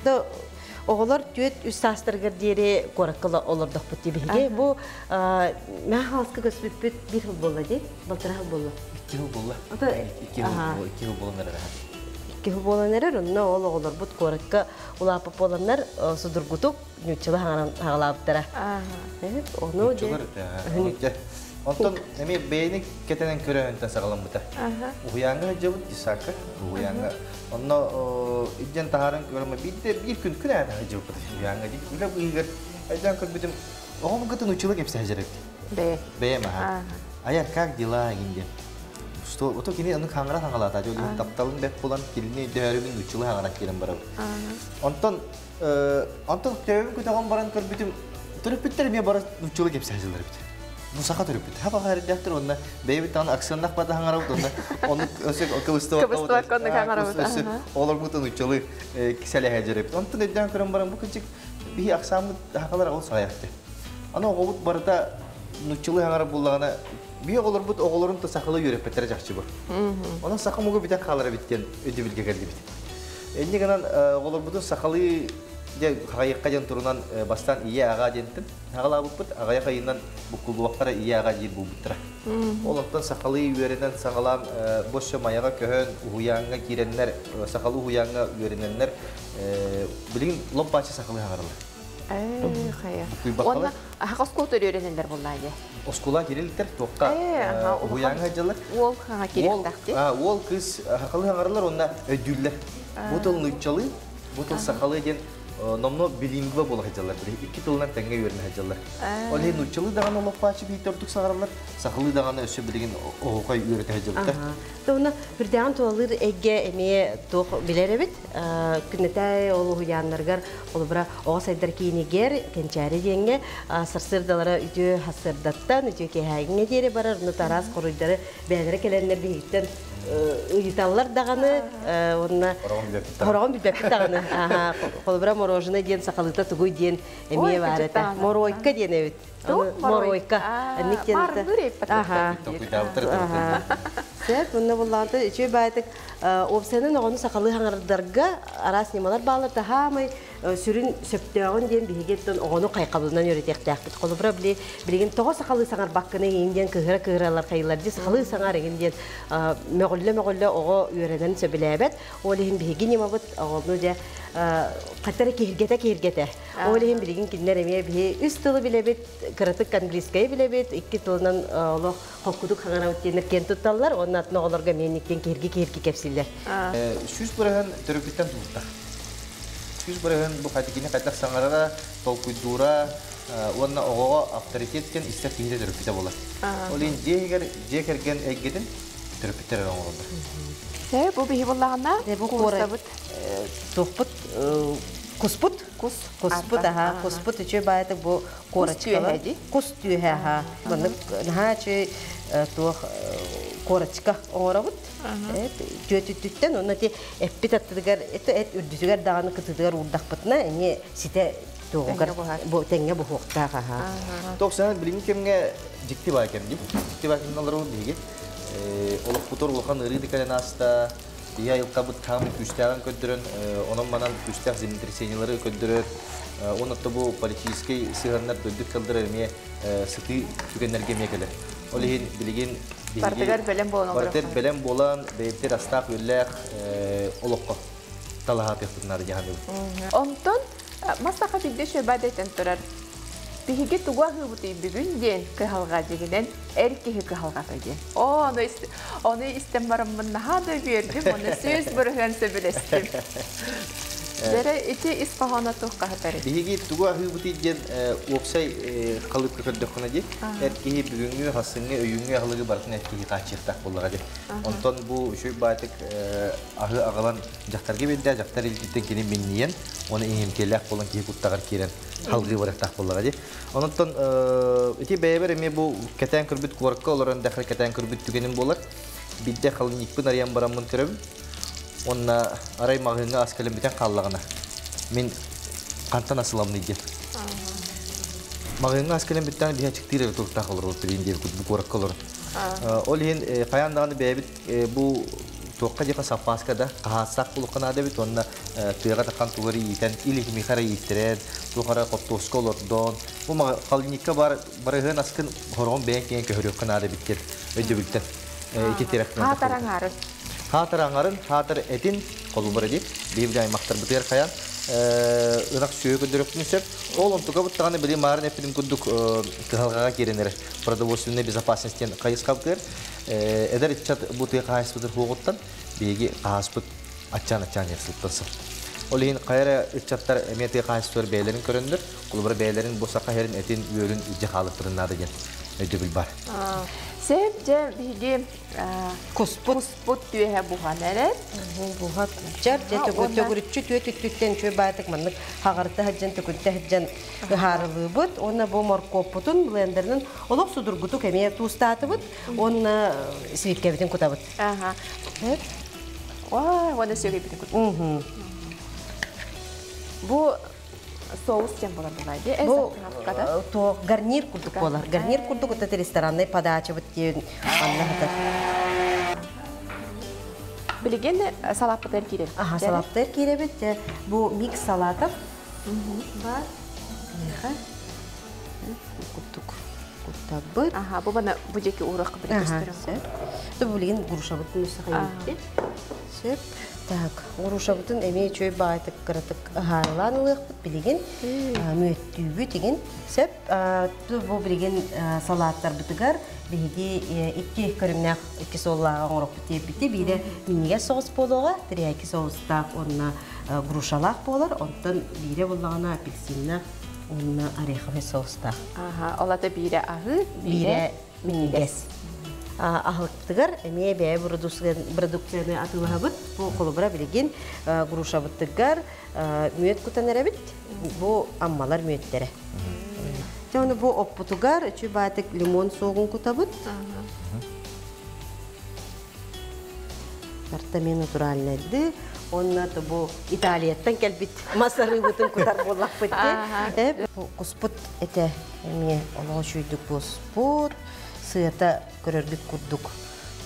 [SPEAKER 3] да оҕолор түөт үс саастарыгар диэри куоракка олордохпут дии биһиги. Бу мэ хаалска көспүппүт биир сыл буолла дии, балтара сыл буолла.
[SPEAKER 2] 2 жыл буолла. 2 жыл буолан эрэр.
[SPEAKER 3] 2 жыл буолан эрэр, онно ол оҕолорбут куоракка улааппыт буоланнар судургутук ньуччала хаҥалаабыттара.
[SPEAKER 2] Ону дьэ. Онтон эми бэйэни кетенен көрөөнтөн саҕаламмыта. Уһуяңга сылдьабыт десакка, уһуяңга. Онно идден таһарын көрөмө бирде бир күн күн аата сылдьыбыт уһуяңга ди. Үлэ быыгар айдан көрбүтүм оҕом кытын училы кепсе сылдьар
[SPEAKER 1] Бэйэ.
[SPEAKER 2] Бэйэм аха. Аяр как дела гинде. Что ото кини аны хаңара хаңалата жол тапталын бэп булан килини дөөрүбүн училы хаңара кирен барабы. Онтон онтон төбөм көтөгөн баран көрбүтүм төрөппүттэр эмиэ бара училы кепсе сылдьар бит. Бу саха төрөппүт. Хаба хайрдактыр онна бэйбит тан аксыннах бата хаңарабыт онна оны өсөк кыбыстыбат.
[SPEAKER 1] Кыбыстыбат конны хаңарабыт.
[SPEAKER 2] Олор бутун училы киселе хажырып. Онтон өйдөн көрөн баран бу кычык бихи аксамыт хакалар ол саякты. Аны оҕобут барыта нуччулы хаңара буллагана бихи оҕолорбут оҕолорун та сахалы үйрөппеттер жакчы бу. Онон саха мугу битен хаалара биттен өйдөбүлге келдибит. Энни гынан оҕолорбутун сахалы же хагайыкка жан турунан бастан ие ага дентин хагалаабыппыт агая хайынан буккулуактара ие ага жир булбуттара. Ол онтон сахалы үйренен сагалаан босчо маяга көһөн уһуяңга киреннер сахалы уһуяңга үйрененнер билигин лоппачы сахалы хагаралар.
[SPEAKER 1] Хая. Онна хакас кол төрөренелер буллайы.
[SPEAKER 2] Оскула кирилтер тоққа уһуяңга жылар.
[SPEAKER 1] Ол хага кирилтакты.
[SPEAKER 2] Ол кыз хакалы хагаралар онна өйдүллер. Бу тыл нуччалы, бу тыл сахалы ден номно билингва бола хажалар. Икки тылынан теңге үйрене хажалар. Ол хе нуччалы даган олоппачы бии төрдүк сагаралар, сахалы даган өсө билигин оокай үйрөтө хажалар.
[SPEAKER 3] Тоона бүрдәгән туалыр әгге эме тух билер бит. Күнәтәй ол уяннаргар ол бара ога сайдар кийинигер кенчәре деңге сырсырдалара үтө хасырдаттан үтө кеһәгиңе дире барар, ну тарас коруйдары бәләре келеннер биһиттен ыйыталлар даганы, онна хорогон билбеппит даганы. Аха, холбара мороженое диэн сакалыта тугуй диэн эмиэ бар этэ. Моройка диэн эбит. Моройка.
[SPEAKER 1] Аха.
[SPEAKER 3] Сәп, онна буллаанта үчүй байтык опсенен оҕону сакалы хаңардарга арас нималар баалар таһаамай сүрүн сөптөөгөн диэн биһигеттен оҕону кайкабылынан үйрэтиэхтээхпит. Холобура били билигин тоҕо сакалы саңар баккыны иин диэн кыһыра кыһыралар хайылар ди сакалы саңар эгин диэн мөҕүллэ мөҕүллэ оҕо үөрэнэн сөбүлээбэт. Ол иһин биһиги нимабыт оҕону дьэ каттара киһиргете киһиргете. Ол иһин билигин кинилэр эмиэ биһи үс тылы билэбит, кыратык английскай билэбит, икки тылынан олох хоккудук хаҥарабыт диэннэр киэн тутталлар, онно атын оҕолорго миэнниктен киһирги киһирги кэпсиллэр.
[SPEAKER 2] 100% төрөппүттэн тутта. 100% бу хатикини кайдах саңарара, толкуйдуура, уонна оҕоҕо авторитеткен истер киһите төрөппүтэ болар. Ол ин жиэгер жиэкерген эггетин төрөппүттер оҥороллор.
[SPEAKER 1] Бу биһи буллагына
[SPEAKER 3] бу куорабыт тухпут куспут
[SPEAKER 1] кус
[SPEAKER 3] куспут аха куспут үчүй баайтык бу корочкалар кус түйэ аха маннык наһаа үчүй туох корочка оҥоробут түөтүттүттэн онно ти эппит аттыгар эт үрдүтүгэр даҕаны кытытыгар уурдахпытына эмиэ сите туоҕугар бу тэҥҥэ буһуохтаах аха.
[SPEAKER 2] Токсан билиҥ кемҥе дьикти баа кемди. Дьикти баа кемнен олору биһиги. Олохпутур улахан ырыы дикален аста Ия илкабыт таамы күстәгән көддөрөн, онон манан күстәк землетрясениялары көддөрөр, он атты бу политический сыганнар дөдүк кылдыр эме сыты түгеннерге мекеле. Ол иһин билигин
[SPEAKER 1] Бартыгар белем болан
[SPEAKER 2] Бартыр белем болан, бэйбтер астаах үллээх олокко талаһаат яхтыннары жаһаныбыт.
[SPEAKER 1] Онтон масаха бидде шөбадетен турар. Биһиги тугуа хыбыты бүгүн диэн кыһалга дигинен эр киһи кыһалгата диэн. О, оны истем бараммын наһаа да бердим, оны сөз бырыһын сөбүлэстим. Дьэрэ ити ис хоһооно туох хаһытарый?
[SPEAKER 2] Биһиги тугу аһыыбытый диэн уопсай халыыпка көрдөххүнэ дии, эр киһи бүгүҥҥү, хассыҥҥы, өйүүҥҥү аһылыгы барытын эр киһи хааччыйыахтаах буоллаҕа дии. Онтон бу үчүгэй баайтык аһы аҕалан дьахтарга биэрдэ, дьахтар илдьиттэн кини минньийэн, уонна иҥэмтиэлээх буолан киһи куттаҕар киирэн халгыы барыахтаах буоллаҕа дии. Онтон ити бэйэбэр эмиэ бу кэтээн көрбүт куоракка олорон дэхэр кэтээн көрбүт түгэним буолар. Биирдэ халынньыкпын арыйан бараммын көрөбүн. Уонна арай маҕаһыыҥҥа ас кэлэн бүтэн хааллаҕына, мин хантан асыламный диэн. Маҕаһыыҥҥа ас кэлэн бүттэҕинэ биһи аччыктыыр эрэ туруктаах олоробут билигин диэбит бу куоракка олорон. Ол иһин хайаан даҕаны бэйэбит бу туохха диэхэ саппааска да хаһаастаах буолуохха наада эбит уонна тыаҕа тахан тугу эрэ иитэн или кимиэхэ эрэ ииттэрэн туох эрэ хортуоска олордон бу холодильникка бар барыһыан аскын хороҕун бэйэҥ киҥэн көһөрүөххэ наада эбит диэн өйдөбүлтэн ити тирэхтэн
[SPEAKER 1] Хаатар аҥаарын.
[SPEAKER 2] Хаатар аҥарын, хаатар этин, холобура диир, биһиги аймахтарбытыгар хайаан ынах сүөһү көрдөрүөхпүн сөп. Ол онтука буттаҕына били маарын эппитим курдук кыһалҕаҕа киирэн эрэр продовольственная безопасность диэн хайысхабытыгар эдэр ыччат бу тыа хаһаайыстыбатын хуоҕуттан биһиги хаһааспыт аччаан-аччаан иһэр сылтан сыл. Ол иһин хайа эрэ ыччаттар эмиэ тыа хаһаайыстыбалар бэйэлэрин көрөннөр, холобура бэйэлэрин бу саха сирин этин, үөрүн илдьэ хаалыктарын наада диэн өйдөбүл бар.
[SPEAKER 1] Сөп, дьэ биһиги
[SPEAKER 3] Куспут.
[SPEAKER 1] Куспут түөһэ буһан эрэр.
[SPEAKER 3] Буһат. Дьэр, дьэ төгүрүччү түө түттүттэн үчүгэй баайтык маннык хаҕарыта сылдьан, төкүнтэ сылдьан ыһаарылыыбыт. Уонна бу моркуоппутун блендеринэн олох судургутук эмиэ туустаатыбыт. Уонна сливкэбитин кутабыт.
[SPEAKER 1] Аха. Ой, уонна сүөгэйбитин кутабыт. Бу соус диэн буолар буолай дии.
[SPEAKER 3] Бу туох гарнир курдук буолар. Гарнир курдук вот это ресторанный подача диэн манна хатар.
[SPEAKER 1] Билигин салааппытыгар киирэбит.
[SPEAKER 3] Аха, салааттар киирэбит. Бу микс салатов бар. Миэхэ курдук куттабыт.
[SPEAKER 1] Аха, бу бана бу диэки уурах били көстөрүм.
[SPEAKER 3] Сөп. Бу билигин грушабытын өссө хайыппыт. Сөп. Так, грушабытын эмиэ үчүгэй баҕайытык кыратык ыһаарылаан ылыахпыт билигин. Мүөттүүбүт игин. Сөп. Бу билигин салааттарбытыгар биһиги икки көрүҥнээх икки суоллааҕы оҥоруохпут диэбити. Биирэ минньигэс соҕус буолуоҕа, терияки соустаах уонна грушалаах буолар. Онтон биирэ буоллаҕына апельсиннаах уонна ореховый соустаах.
[SPEAKER 1] Аха, ол ата биирэ аһыы,
[SPEAKER 3] биирэ минньигэс. Аһылыктыгар эмиэ бэйэ продукцияны атыылаһабыт. Бу холобура билигин грушабытыгар мүөт кутан эрэбит. Бу аммалар мүөттэрэ. Дьэ ону бу оппутугар үчү баатык лимон суогун кутабыт. Барта мен натуральнайды. Онна бу Италияттан кэлбит мас арыыбытын кутар буоллахпыт дии. Куспут этэ эмиэ олох үчүйдүк буоспут. Сыата көрөргүт курдук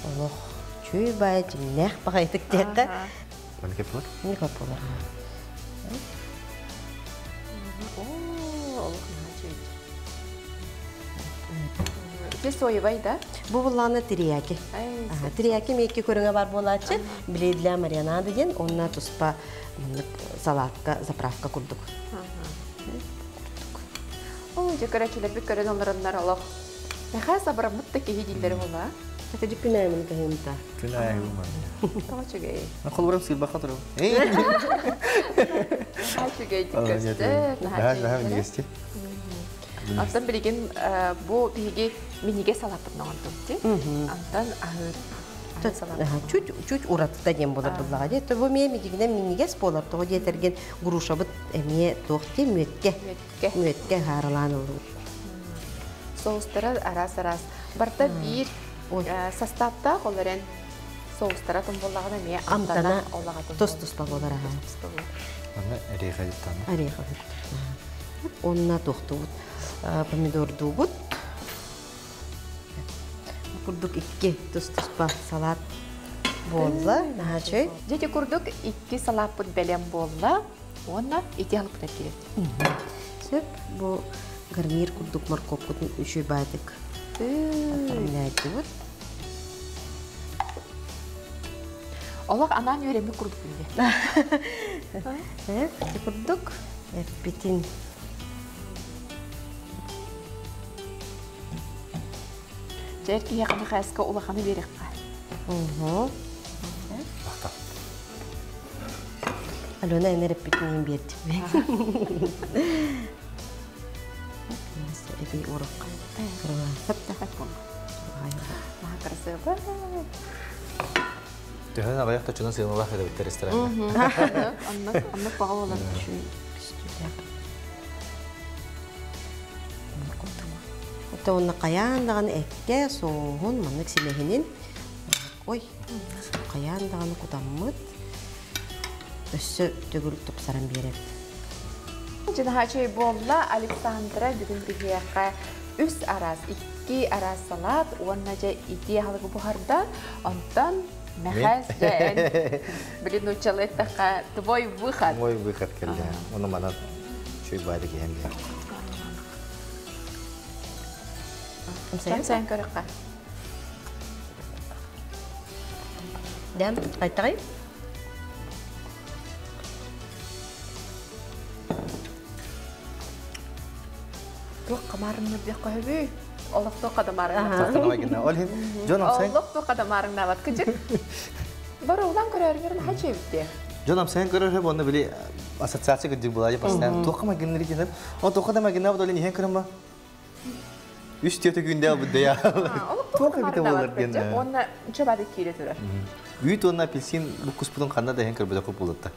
[SPEAKER 3] олох чүй баай дьиҥнээх баҕайытык диэххэ.
[SPEAKER 2] Маннык болар?
[SPEAKER 3] Маннык болар.
[SPEAKER 1] Оо, олох наһаа үчүгэй. Ити соевай да?
[SPEAKER 3] Бу буллаана терияки. Терияки миэкки көрүҥэ бар буолааччы. Били для маринада диэн, онно туспа маннык салатка, заправка курдук.
[SPEAKER 1] Оо, дьэ көрөөччүлэрбит көрөн олороннор олох Мэхээс абыраммыт да киһи дииллэрэ буолла.
[SPEAKER 3] Это дьэ күн аайы кыһыымта.
[SPEAKER 2] Күн аайы
[SPEAKER 1] Тоҕо үчүгэй.
[SPEAKER 2] Холбурам сыырбахха турабын.
[SPEAKER 1] Наһаа үчүгэй көстөр.
[SPEAKER 2] Наһаа наһаа минньигэсти.
[SPEAKER 1] Оттон билигин бу биһиги минньигэс салааппытын оҥордум дии. Антон аһыыр
[SPEAKER 3] Чуть чуть уратыта диэн буолар буллаҕа дии. Бу эмиэ мидигинэн минньигэс буолар. Тоҕо диэтэргин грушабыт эмиэ туох дии мүөккэ. Мүөккэ ыһаарылаан ыллыбыт.
[SPEAKER 1] Соустара араас-араас. Барыта биир састааптаах, ол эрэн соустара тумбуллаҕына эмиэ
[SPEAKER 3] амтана тус-туспа буолар аха.
[SPEAKER 2] Манна ореха диттана.
[SPEAKER 3] Ореха. Онна туохтубут помидордуубут. Курдук икки тус-туспа салат буолла. Наһаа үчүгэй.
[SPEAKER 1] Дьэ курдук икки салааппыт бэлэм буолла. Уонна ити алыппытар киирэр.
[SPEAKER 3] Сөп. Бу гарнир курдук моркуопкутун үчүгэй баайдык оформляйдыбыт.
[SPEAKER 1] Олох анаан үөрэммит курдук күндү.
[SPEAKER 3] Ити курдук эппитин
[SPEAKER 1] Дьэ киһиэхэ Михаилска улаханы биэриэххэ.
[SPEAKER 3] Угу. Алена эн эрэппитин биэрдим. Эби урукка.
[SPEAKER 1] Красиво.
[SPEAKER 2] Төһөн аҕыйах точунан сыаналаах эрэбиттэр ресторан.
[SPEAKER 1] Оннук баҕа болар.
[SPEAKER 3] Ота онно хайаан даҕаны эккэ соуһун маннык силэһинин ой хайаан даҕаны кутаммыт өссө төгүл тупсаран биэрэбит.
[SPEAKER 1] Дьанаһааччы буолла Александра бүгүн биһиэхэ үс араас, икки араас салат уонна дьэ итии аһылыгы буһарда. Онтон Мэхээс дьэ эн билин нууччалыы эттэххэ твой выход.
[SPEAKER 2] Мой выход кэллэ. Ону манан чүй баады киһэн биэр.
[SPEAKER 1] Кэпсээн көрөххө.
[SPEAKER 3] Дэм, айтаҕай?
[SPEAKER 1] Туох хамаарымныр көһөбүй? Олох туох хадамаарыҥнабат.
[SPEAKER 2] Ол иһин дьон амсайын
[SPEAKER 1] Олох туох хадамаарыҥнабат кыдьык. Бары улан көрөрүгэр наһаа чэбитте.
[SPEAKER 2] Дьон амсайын көрөр онно били ассоциация кырдьык буолаа постоянно туохха магиннери дьэнэр. Ол туохха да магиннабыт ол иһэн көрөмө. Үс түөтө күндэ албыт
[SPEAKER 1] Олох туох
[SPEAKER 2] Туох эбитэ буолар
[SPEAKER 1] хадамаарыҥнабат
[SPEAKER 2] диэн.
[SPEAKER 1] кыдьык. Уонна чөбады киире турар.
[SPEAKER 2] Үүт уонна апельсин буккуспутун ханна да иһэн көрбөтөхпүт буолутта.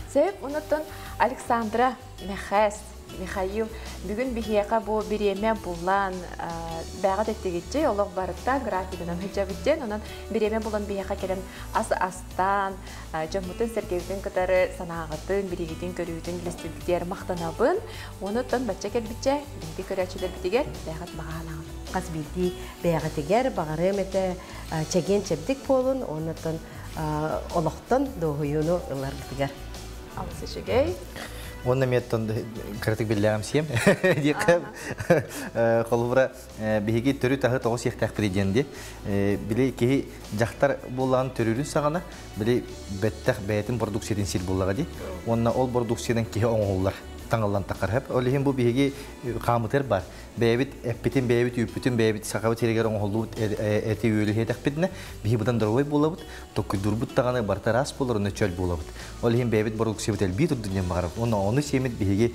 [SPEAKER 1] Сөп, онуттан Александра Мехес, Михаил бүгүн биһиэхэ бу бириэмэ булан бэҕэ тэттигиччи олох барыта графигынан хыдьабыттен, онон бириэмэ булан биһиэхэ кэлэн ас астаан, дьоммутун сэргэбитин кытары санааҕытын, билигитин, көрүүтүн билистибитигэр махтанабын. Онуттан бачча кэлбиччэ биһиги көрөөччүлэрбитигэр бэҕэт баҕаалаҕын.
[SPEAKER 3] Хас биирдии бэйэҕитигэр баҕарыам этэ чэгиэн чэбдик буолун, оннуттан олохтон дуоһуйууну ыларгытыгар.
[SPEAKER 1] Алыс үчүгэй.
[SPEAKER 2] Уонна меттон кыратык биллэҕим сиэм. Диэххэ холобура биһиги төрүт аһы тоҕус иэхтээхпит диэн ди. Били киһи дьахтар буоллаҕын төрүүрүн саҕана били бэттэх бэйэтин продукциятын сир буоллаҕа ди. Уонна ол продукциянан киһи оҥоһуллар таҥыллан таххар хэп. Ол иһин бу биһиги хаамытыр бар. Бэйэбит эппитин, бэйэбит үүппүтүн, бэйэбит сахабыт сиригэр оҥоһуллубут эти үөлү иһэтэхпитинэ биһи быдан здоровой буолабыт, токкуйдуурбут даҕаны барыта ыраас буолар, онно чөл буолабыт. Ол иһин бэйэбит продукциябыт элбии турдун диэн баҕарабыт. Уонна ону сиэмит биһиги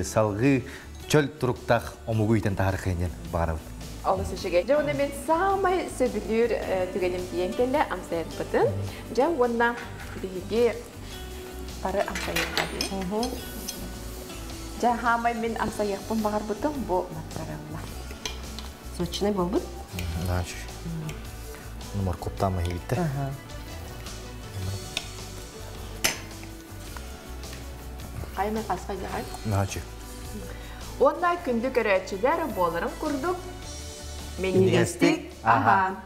[SPEAKER 2] салгыы чөл туруктаах омугу иитэн таһаарыаххайын диэн баҕарабыт.
[SPEAKER 1] Олус үчүгэй. Дьэ, уонна мен саамай сөбүлүүр түгэним тиийэн кэллэ амсайыппытын. Дьэ, уонна биһиги бары амсайыахха дии. Дьэ, хаамай мин амсайыахпын баҕарбытым бу моцарелла.
[SPEAKER 3] Сочинай буолбут?
[SPEAKER 2] Нач. Ну, моркуптаан маһиитте.
[SPEAKER 1] Хаймай хасқа дьаһай.
[SPEAKER 2] Нач.
[SPEAKER 1] Уонна күндү көрөөччүлэр буоларын курдук минньигэстик аһаан.